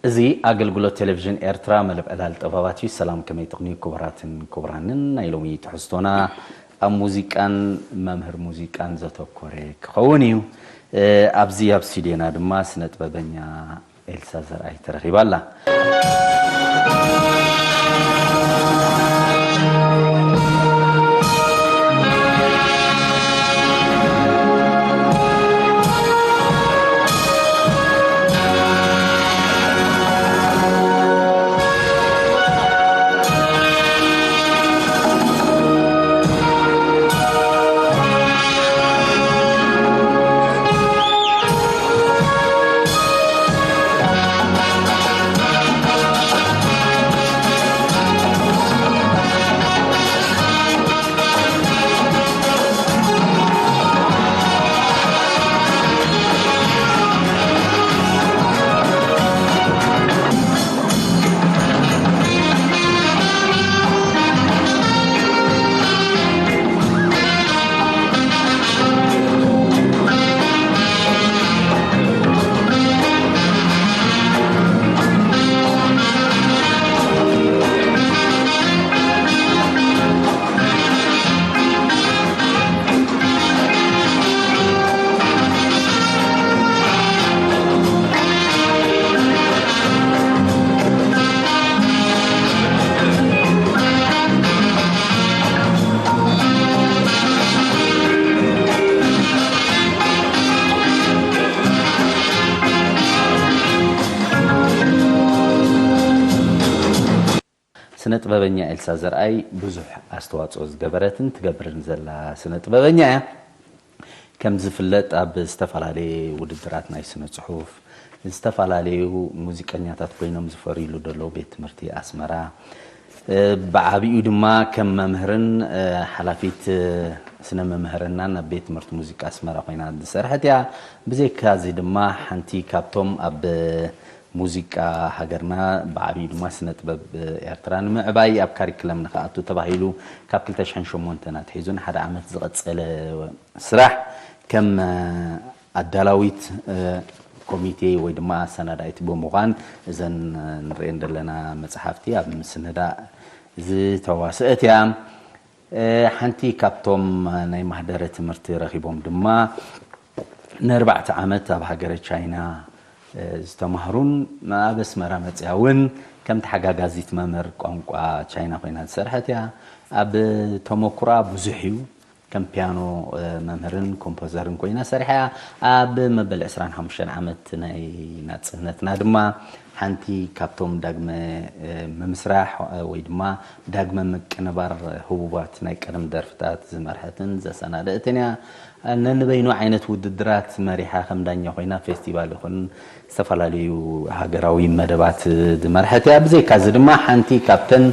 እዚ ኣገልግሎት ቴሌቪዥን ኤርትራ መደብ ዕላል ጥበባት እዩ። ሰላም፣ ከመይ ትቕንዩ ክቡራትን ክቡራንን? ናይ ሎሚ ትሕዝቶና ኣብ ሙዚቃን መምህር ሙዚቃን ዘተኮረ ክኸውን እዩ። እ፣ ኣብዚ ኣብ ስቱዲዮና ድማ ስነ ጥበበኛ ኤልሳ ዘርኣይ ተረኺባ ኣላ። ስነ ጥበበኛ ኤልሳ ዘርኣይ ብዙሕ ኣስተዋጽኦ ዝገበረትን ትገብርን ዘላ ስነ ጥበበኛ እያ። ከም ዝፍለጥ ኣብ ዝተፈላለየ ውድድራት ናይ ስነ ጽሑፍ፣ ዝተፈላለዩ ሙዚቀኛታት ኮይኖም ዝፈርዩሉ ዘለዉ ቤት ትምህርቲ ኣስመራ፣ እ፣ ብዓቢኡ ድማ ከም መምህርን፣ እ፣ ሓላፊት፣ እ፣ ስነ መምህርናን ኣብ ቤት ትምህርቲ ሙዚቃ ኣስመራ ኮይና ዝሰርሐት እያ። ብዘይካ እዚ ድማ ሓንቲ ካብቶም ኣብ ሙዚቃ ሃገርና ብዓቢኡ ድማ ስነ ጥበብ ኤርትራ ንምዕባይ ኣብ ካሪክለም ንኽኣቱ ተባሂሉ ካብ ክልተ ሽሕን ሸሞንተን ኣትሒዙ ንሓደ ዓመት ዝቐጸለ ስራሕ ከም ኣዳላዊት ኮሚቴ ወይ ድማ ኣሰናዳኢት ብምዃን እዘን ንርእየን ዘለና መጽሓፍቲ ኣብ ምስንዳእ ዝተዋስአት እያ። እ፣ ሓንቲ ካብቶም ናይ ማህደረ ትምህርቲ ረኺቦም ድማ ንኣርባዕተ ዓመት ኣብ ሃገረ ቻይና፣ እ፣ ዝተማህሩን ኣብ ኣስመራ መጽያ እውን ከም ተሓጋጋዚት መምህር ቋንቋ ቻይና ኮይና ዝሰርሐት እያ። ኣብ ተመኩራ ብዙሕ እዩ። ከም ፒያኖ፣ እ፣ መምህርን ኮምፖዘርን ኮይና ሰሪሓ እያ። ኣብ መበል ዕስራን ሓሙሽተን ዓመት ናይ ናጽነትና ድማ ሓንቲ ካብቶም ዳግመ፣ እ፣ ምምስራሕ፣ እ፣ ወይ ድማ ዳግመ ምቅንባር ህቡባት ናይ ቀደም ደርፍታት ዝመርሐትን ዘሰናደእትን እያ። ነንበይኑ ዓይነት ውድድራት መሪሓ ከም ዳኛ ኮይና ፌስቲቫል ይኹን ዝተፈላለዩ ሃገራዊ መደባት ዝመርሐት እያ። ብዘይካ እዚ ድማ ሓንቲ ካብተን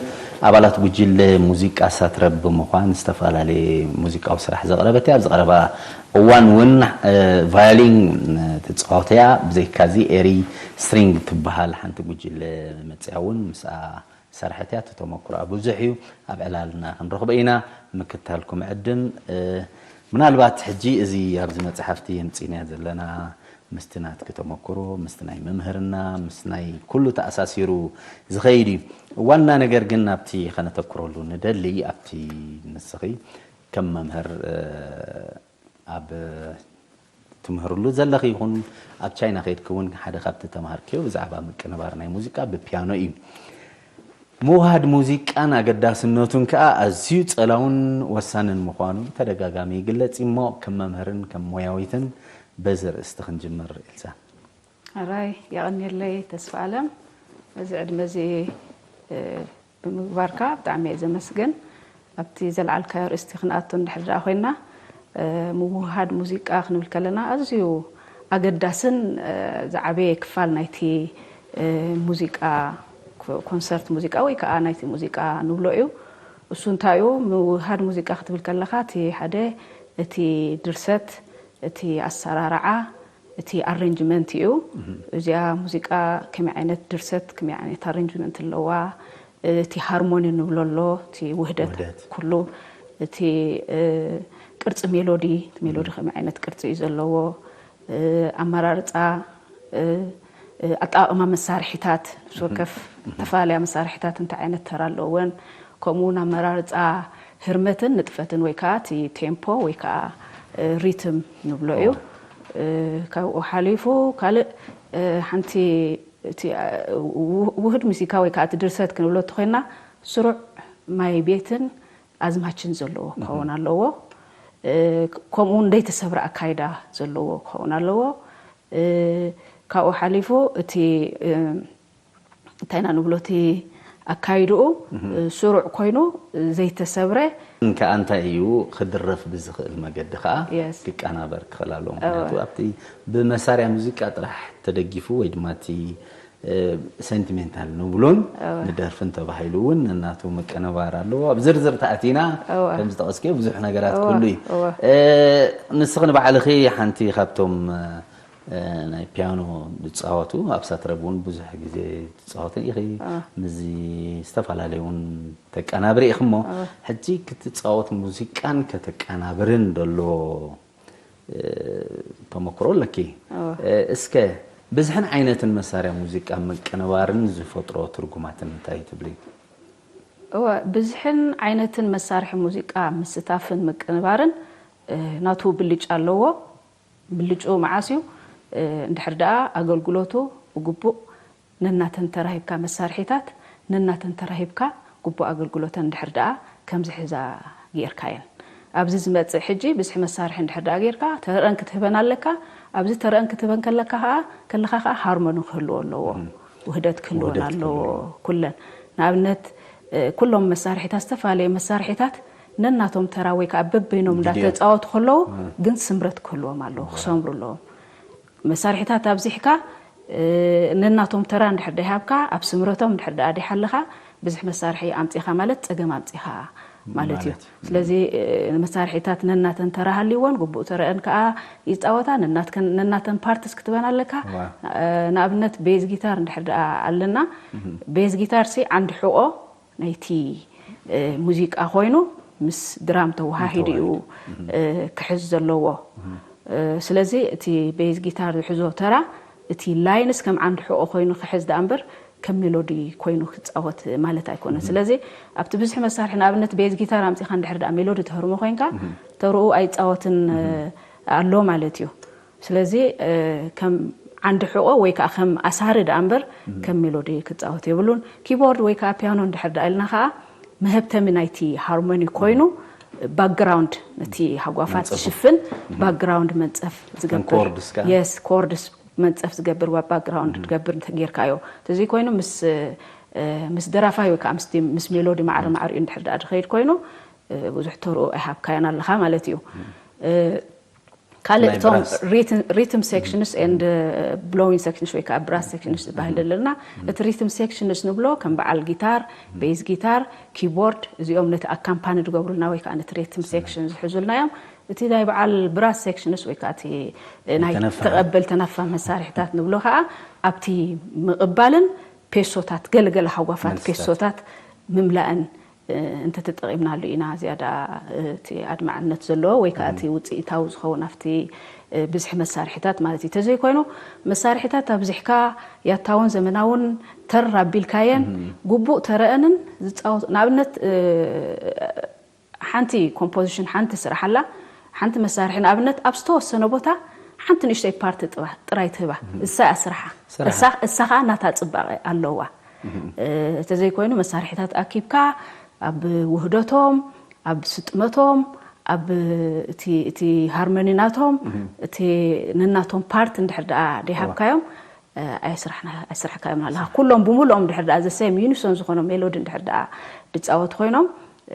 ኣባላት ጉጅለ ሙዚቃ ሳትረብ ብምዃን ዝተፈላለየ ሙዚቃዊ ስራሕ ዘቕረበት እያ። ኣብ ዝቐረባ እዋን እውን፣ እ፣ ቫዮሊን ትጻወት እያ። ብዘይካ እዚ ኤሪ ስትሪንግ ትበሃል ሓንቲ ጉጅለ መጽያ እውን ምስኣ ዝሰርሐት እያ። እቲ ተመኩሮኣ ብዙሕ እዩ። ኣብ ዕላልና ክንረኽቦ ኢና። ምክታልኩም ዕድም፣ እ፣ ምናልባት ሕጂ እዚ ኣብዚ መጽሓፍቲ የምጺእናዮ ዘለና ምስቲ ናትኪ ተመኩሮ፣ ምስቲ ናይ መምህርና፣ ምስ ናይ ኩሉ ተኣሳሲሩ ዝኸይድ እዩ። ዋና ነገር ግን ናብቲ ከነተኩረሉ ንደሊ፣ ኣብቲ ንስኺ ከም መምህር፣ እ፣ ኣብ ትምህርሉ ዘለኺ ይኹን ኣብ ቻይና ከይድኪ እውን ሓደ ካብቲ ተማሃርክዮ ብዛዕባ ምቅንባር ናይ ሙዚቃ ብፒያኖ እዩ። ምውሃድ ሙዚቃን ኣገዳስነቱን ከኣ ኣዝዩ ጸላውን ወሳንን ምዃኑ ብተደጋጋሚ ይግለጽ እዩ እሞ፣ ከም መምህርን ከም ሞያዊትን በዚ ርእስቲ ክንጅምር፣ ኤልሳ። ሕራይ የቐንየለይ ተስፋ ኣለም፣ በዚ ዕድመ እዚ፣ እ፣ ብምግባርካ ብጣዕሚ እየ ዘመስግን። ኣብቲ ዘልዓልካዮ ርእስቲ ክንኣቱ እንድሕር ደኣ ኮይንና፣ እ፣ ምውህሃድ ሙዚቃ ክንብል ከለና ኣዝዩ ኣገዳስን፣ እ፣ ዝዓበየ ክፋል ናይቲ፣ እ፣ ሙዚቃ፣ ኮ-፣ ኮንሰርት ሙዚቃ ወይ ከዓ ናይቲ ሙዚቃ ንብሎ እዩ። እሱ እንታይ እዩ? ምውህሃድ ሙዚቃ ክትብል ከለኻ እቲ ሓደ እቲ ድርሰት፣ እቲ ኣሰራርዓ፣ እቲ ኣሬንጅመንት እዩ። እዚኣ ሙዚቃ ከመይ ዓይነት ድርሰት፣ ከመይ ዓይነት ኣሬንጅመንት ኣለዋ፣ እቲ ሃርሞኒ ንብሎ ኣሎ፣ እቲ ውህደት ውህደት። ኩሉ፣ እቲ፣ እ፣ ቅርጺ ሜሎዲ፣ እቲ ሜሎዲ ከመይ ዓይነት ቅርጺ እዩ ዘለዎ፣ እ፣ ኣመራርጻ፣ እ፣ ኣጠቓቕማ መሳርሒታት፣ ነፍሲ ወከፍ ተፈላለያ መሳርሒታት እንታይ ዓይነት ተራ ኣለወን፣ ከምኡ እውን ኣመራርፃ ህርመትን ንጥፈትን ወይ ከዓ እቲ ቴምፖ ወይ ከዓ ሪትም ንብሎ እዩ። ካብኡ ሓሊፉ ካልእ ሓንቲ እቲ ውህድ ሙዚቃ ወይ ከዓ እቲ ድርሰት ክንብሎ እንተኮይና ስሩዕ ማይ ቤትን ኣዝማችን ዘለዎ ክኸውን ኣለዎ። ከምኡ እውን ዘይተሰብረ ኣካይዳ ዘለዎ ክኸውን ኣለዎ። ካብኡ ሓሊፉ እቲ እንታይ ኢና ንብሎ እቲ ኣካይድኡ ስሩዕ ኮይኑ ዘይተሰብረ ከኣ እንታይ እዩ ክድረፍ ብዝኽእል መገዲ ከኣ Yes. ክቀናበር ክኽእል ኣለዎ። ምክንያቱ ኣብቲ ብመሳርያ ሙዚቃ ጥራሕ ተደጊፉ ወይ ድማ እቲ ሰንቲሜንታል ንብሎን ንደርፍን ተባሂሉ እውን ነናቱ ምቅንባር ኣለዎ። ኣብ ዝርዝር ተኣቲና እወ። ከም ዝጠቐስክዮ ብዙሕ ነገራት እወ፣ ክህሉ እዩ። እወ። እ፣ ንስኺ ንባዕልኺ ሓንቲ ካብቶም እ፣ ናይ ፒያኖ ዝፃወቱ ኣብ ሳትረብ እውን ብዙሕ ግዜ ትፃወትን ኢኺ። ምስዚ ዝተፈላለዩ እውን ተቀናብሪ ኢኺ እሞ ሕጂ ክትፃወት ሙዚቃን ከተቀናብርን ዘሎ እ፣ ተመክሮ ኣለኪ። እ፣ እስከ ብዝሕን ዓይነትን መሳርያ ሙዚቃ ምቅንባርን ዝፈጥሮ ትርጉማትን እንታይ ትብሊ? እወ፣ ብዝሕን ዓይነትን መሳርሒ ሙዚቃ ምስታፍን ምቅንባርን እ፣ ናቱ ብልጫ ኣለዎ። ብልጭኡ መዓስ እዩ? እ፣ እንድሕር ደኣ ኣገልግሎቱ ብግቡእ ነናተን ተራሂብካ መሳርሒታት ነናተን ተራሂብካ ግቡእ ኣገልግሎተን እንድሕር ደኣ ከም ዝሕዛ ጌርካየን። ኣብዚ ዝመጽእ ሕጂ ብዝሒ መሳርሒ እንድሕር ደኣ ጌርካ ተረአን ክትህበን ኣለካ። ኣብዚ ተረአን ክትህበን ከለካ ከኣ ከለኻ ከኣ ሃርሞኒ ክህልዎ ኣለዎ። ውህደት ክህልወን ውህደት ኣለዎ። ክህልዎ። ኩለን ንኣብነት እ፣ ኩሎም መሳርሒታት ዝተፈላለየ መሳርሒታት ነናቶም ተራ ወይ ከዓ በበይኖም ግዲኦም። እንዳተፃወቱ ከለዉ ግን ስምረት ክህልዎም ኣለዎ፣ ክሰምሩ ኣለዎም። መሳርሒታት ኣብዚሕካ እ፣ ነናቶም ተራ እንድሕር ደይሃብካ ኣብ ስምረቶም እንድሕር ደኣ ደይሓለኻ ብዙሕ መሳርሒ ኣምፂኻ ማለት ፀገም ኣምፂኻ ማለት እዩ። ማለት እዩ። ስለዚ እ፣ መሳርሒታት ነናተን ተራ ሃልይወን ግቡእ ተረአን ከዓ ይፃወታ። ነናትከን- ነናተን ፓርትስ ክትበን ኣለካ። ዋ። እ፣ ንኣብነት ቤዝ ጊታር እንድሕር ደኣ ኣለና ቤዝ ጊታር ሲ ዓንዲ ሕቆ ናይቲ እ፣ ሙዚቃ ኮይኑ ምስ ድራም ተወሃሂዱ እዩ እ፣ ክሕዝ ዘለዎ። እ፣ ስለዚ እቲ ቤዝ ጊታር ዝሕዞ ተራ እቲ ላይንስ ከም ዓንዲ ሕቆ ኮይኑ ክሕዝ ደኣ እምበር ከም ሜሎዲ ኮይኑ ክፃወት ማለት ኣይኮነን። ስለዚ ኣብቲ ብዙሕ መሳርሒ ንኣብነት ቤዝ ጊታር ኣምፂኻ እንድሕር ደኣ ሜሎዲ ተህርሞ ኮይንካ ተርኡ ኣይፃወትን እ፣ ኣሎ ማለት እዩ። ስለዚ እ፣ ከም ዓንዲ ሕቆ ወይ ከዓ ከም ኣሳሪ ደኣ እምበር ከም ሜሎዲ ክፃወት የብሉን። ኪቦርድ ወይ ከዓ ፒያኖ እንድሕር ደኣ ኢልና ከዓ መሀብተሚ ናይቲ ሃርሞኒ ኮይኑ ባክግራውንድ ነቲ ሃጓፋት መንፀፉ። ዝሽፍን ባክግራውንድ መንፀፍ ዝገብር ኮርድስ ከኣ? የስ ኮርድስ መንፀፍ ዝገብር ባ- ባክግራውንድ ትገብር እንተ ጌርካዮ። ተዘይኮይኑ ምስ እ፣ ምስ ደራፋይ ወይ ከዓ ምስ ቲ- ምስ ሜሎዲ ማዕረ ማዕሪኡ እንድሕር ደኣ ዝኸይድ ኮይኑ እ፣ ብዙሕ ተርኡ ኣይሃብካዮን ኣለኻ ማለት እዩ። እ፣ ካልእ ናይ እቶም ብራስ። ሪትም ሴክሽንስ ኤንድ ብሎዊንግ ሴክሽንስ ወይ ከዓ ብራስ ሴክሽንስ ዝበሃል ዘለና እቲ ሪትም ሴክሽንስ ንብሎ ከም በዓል ጊታር ቤዝ ጊታር ኪቦርድ እዚኦም ነቲ ኣካምፓኒ ዝገብሩልና ወይ ከዓ ነቲ ሪትም ሴክሽን ዝሕዙልና እዮም። እቲ ናይ በዓል ብራስ ሴክሽንስ ወይ ከዓ እቲ ናይ ተነፋሒ። ተቐበል ተነፋ መሳርሕታት ንብሎ ከዓ ኣብቲ ምቕባልን ፔሶታት ገለገለ ሃጓፋት መልስታት። ፔሶታት ምምላእን እ፣ እንተተጠቒምናሉ ኢና ዝያዳ እ፣ እቲ ኣድማዕነት ዘለዎ ወይ ከዓ እቲ ውፅኢታዊ ዝኸውን ኣብቲ እ፣ ብዝሒ መሳርሒታት ማለት እዩ። ተዘይኮይኑ መሳርሒታት ኣብዚሕካ ያታውን ዘመናውን ተር ኣቢልካየን ግቡእ ተረአንን ዝፃወት ንኣብነት እ፣ ሓንቲ ኮምፖዚሽን ሓንቲ ስራሕ ኣላ ሓንቲ መሳርሒ ንኣብነት ኣብ ዝተወሰነ ቦታ ሓንቲ ንእሽተይ ፓርቲ ጥባ- ጥራይ ትህባ እሳ እያ ስራሓ ስራሓ። እሳ እሳ ከዓ ናታ ፅባቐ ኣለዋ እ፣ ተዘይኮይኑ መሳርሒታት ኣኪብካ ኣብ ውህደቶም ኣብ ስጥመቶም ኣብ እቲ እቲ ሃርመኒ ናቶም እቲ ነናቶም ፓርት እንድሕር ደኣ ደይሃብካዮም እ፣ ኣይስራሕና- ኣይስራሕካዮም ኣለካ ኩሎም ብምሉኦም እንድሕር ደኣ ዘሰም ዩኒሶን ዝኾኖም ሜሎዲ እንድሕር ደኣ ድፃወት ኮይኖም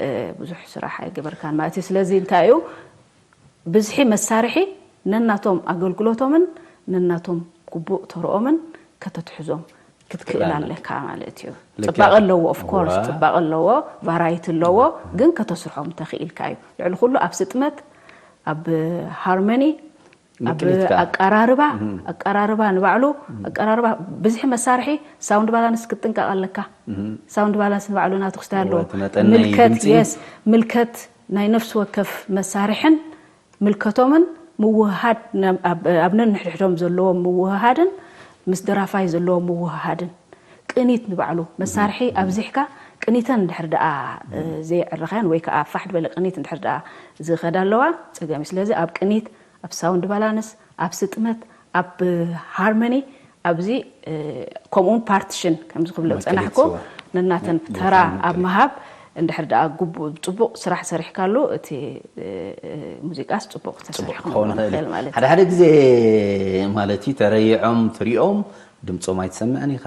እ፣ ብዙሕ ስራሕ ኣይገበርካን ማለት እዩ ስለዚ እንታይ እዩ ብዝሒ መሳርሒ ነናቶም ኣገልግሎቶምን ነናቶም ግቡእ ተርኦምን ከተትሕዞም ክትክእል ኣለካ ማለት እዩ። ፅባቐ ኣለዎ ኦፍኮርስ ፅባቐ ኣለዎ ቫራይቲ ኣለዎ ግን ከተስርሖም ተኽኢልካ እዩ። ልዕሊ ኩሉ ኣብ ስጥመት ኣብ ሃርመኒ ኣብ ኣቀራርባ ኣቀራርባ ንባዕሉ ኣቀራርባ ብዝሒ መሳርሒ ሳውንድ ባላንስ ክትጥንቀቕ ኣለካ። ሳውንድ ባላንስ ንባዕሉ ናቱ ክስታይ ኣለዎ። ምልከት የስ ምልከት ናይ ነፍሲ ወከፍ መሳርሕን ምልከቶምን ምውህሃድ ኣብ ነንሕድሕዶም ዘለዎም ምውህሃድን ምስ ደራፋይ ዘለዎ ምውህሃድን ቅኒት ንባዕሉ መሳርሒ ኣብዚሕካ ቅኒተን እንድሕር ደኣ እ፣ ዘየዕረኸን ወይ ከዓ ፋሕ ዝበለ ቅኒት እንድሕር ደኣ ዝኸዳ ኣለዋ ጸገም እዩ። ስለዚ ኣብ ቅኒት፣ ኣብ ሳውንድ ባላንስ፣ ኣብ ስጥመት፣ ኣብ ሃርመኒ ኣብዚ እ፣ ከምኡውን ፓርቲሽን ከምዚ ክብሎ መቀሊት ዝጸናሕኩ ዝዋ- ነናተን መ- ተራ መቀሊት ኣብ መቀሊት። ምሃብ እንድሕር ደኣ ግቡእ ጽቡቕ ስራሕ ሰሪሕካሉ እቲ እ፣ እ፣ ሙዚቃስ ጽቡቕ ጽቡቕ ተሰሪሑ ክኸውን ክኸውን ይኽእል ይኽእል እዩ። ማለት ሓደ እዩ። ሓደ ግዜ ማለት እዩ ተረይዖም ትሪኦም ድምፆም ኣይትሰምዕን ኢኻ።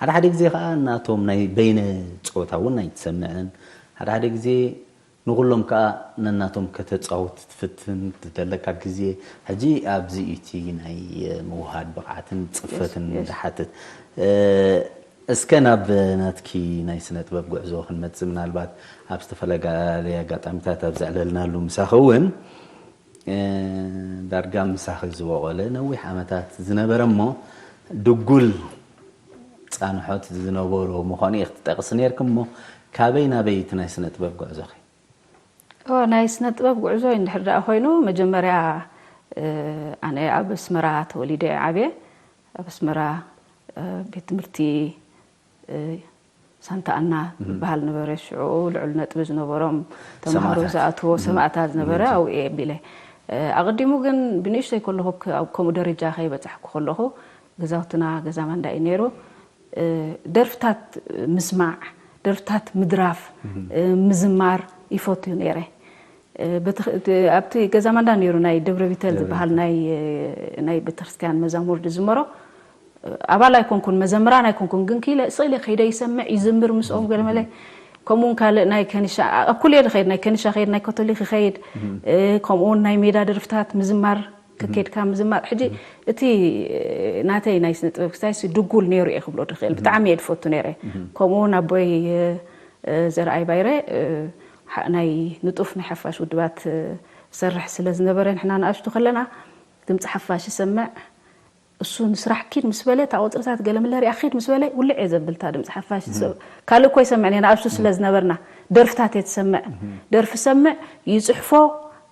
ሓደ ሓደ ግዜ ከዓ ናቶም ናይ በይነ ፀወታ እውን ኣይትሰምዕን። ሓደ ሓደ ግዜ ንኩሎም ከዓ ነናቶም ከተፃውት ትፍትን ትደለካ ግዜ ሕጂ ኣብዚ እዩ እቲ ናይ ምውሃድ ብቕዓትን ፅፈትን Yes, yes. ዝሓትት። እ፣ እስከ ናብ ናትኪ ናይ ስነ ጥበብ ጉዕዞ ክንመፅእ ምናልባት ኣብ ዝተፈላለየ ኣጋጣሚታት ኣብ ዘዕለልናሉ ምሳኺ እውን እ፣ ዳርጋ ምሳኺ ዝበቖለ ነዊሕ ዓመታት ዝነበረ እሞ ድጉል ፃንሖት ዝነበሮ ምዃኑ ኢኺ ትጠቕሲ ነይርኪ እሞ ካበይ ናበይ እቲ ናይ ስነ ጥበብ ጉዕዞኺ? እወ፣ ናይ ስነ ጥበብ ጉዕዞ እንድሕር ደኣ ኮይኑ መጀመርያ እ፣ ኣነ ኣብ ኣስመራ ተወሊደ እየ ዓብየ። ኣብ ኣስመራ እ፣ ቤት ትምህርቲ እ፣ ሳንታ ኣና ዝበሃል ነበረ። ሽዑ ልዑል ነጥቢ ዝነበሮም ተምሃሮ ሰማእታት። ዝኣትዎ ሰማእታት ዝነበረ ኣብኡ እየ ኣቢለ። እ፣ ኣቐዲሙ ግን ብንእሽተይ ከለኹ ክ-፣ ኣብ ከምኡ ደረጃ ከይበጻሕኩ ከለኹ ገዛውትና ገዛ ማንዳ እዩ ነይሩ። እ፣ ደርፍታት ምስማዕ፣ ደርፍታት ምድራፍ፣ እ፣ ምዝማር ይፈቱ ነይረ። እ፣ በቲ ኽ-፣ እቲ፣ ኣብቲ ገዛ ማንዳ ነይሩ ናይ ደብረ ቢተል ደብረ ዝበሃል ቢተል። ናይ፣ እ፣ ናይ ቤተክርስትያን መዛሙር ዝዝመሮ። እ፣ ኣባል ኣይኮንኩን፣ መዘምራን ኣይኮንኩን፣ ግን ክኢለ፣ ስቕ ኢለ ከይደ ይሰምዕ፣ ይዝምር ምስኦም ገለ መለ። ከምኡ እውን ካልእ ናይ ከኒሻ፣ ኣብ ኩሉ እየ ዝኸይድ፣ ናይ ከኒሻ ከይድ፣ ናይ ካቶሊክ ይኸይድ፣ እ፣ ከምኡ እውን ናይ ሜዳ ደርፍታት ምዝማር፣ ከኬድካ ምዝማር። ሕጂ እቲ፣ እ፣ ናተይ ናይ ስነ ጥበብ ክስታይ ሲ ድጉል ነይሩ እየ ክብሎ ድኽእል። ብጣዕሚ እየ ዝፈቱ ነይረ። ከምኡ እውን ኣቦይ፣ እ፣ እ፣ ዘርኣይ ባይረ፣ እ፣ ሓ-፣ ናይ ንጡፍ ናይ ሓፋሽ ውድባት፣ እ፣ ዝሰርሕ ስለ ዝነበረ ንሕና ንኣሽቱ ከለና ድምፂ ሓፋሽ ይሰምዕ። እሱ ንስራሕ ኪድ ምስ በለ፣ እታ ቁፅርታት ገለ መለ ሪኣ ኪድ ምስ በለ፣ ውልዕ እየ ዘብል እታ ድምፂ ሓፋሽ። እሱ ካልእ እኮ ይሰምዕ ነይሩ፣ ንኣሽቱ ስለ ዝነበርና። ደርፍታት እየ ትሰምዕ። ደርፊ ሰምዕ፣ ይፅሕፎ፣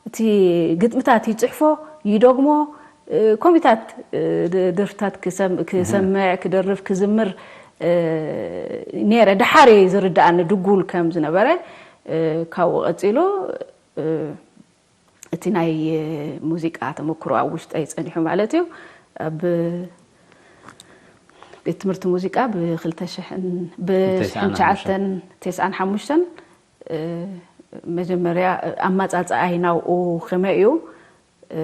እቲ ግጥምታት ይፅሕፎ፣ ይደግሞ፣ እ፣ ኮሚታት፣ እ፣ ደ-፣ ደርፍታት ክሰም-፣ ክሰምዕ፣ ክደርፍ፣ ክዝምር፣ እ፣ ነይረ። ደሓር እየ ዝርድኣኒ ድጉል ከም ዝነበረ። እ፣ ካብኡ ቀፂሉ፣ እ፣ እቲ ናይ ሙዚቃ ተመክሮ ኣብ ውሽጠይ ጸኒሑ ማለት እዩ። ኣብ ቤት ትምህርቲ ሙዚቃ ብ ክልተ ሽሕን፣ ብ ተስዓን ሓሙሽተን። ተስዓን ሓሙሽተን፣ እ፣ መጀመርያ ኣመጻጽኣይ ናብኡ ከመይ እዩ፣ እ፣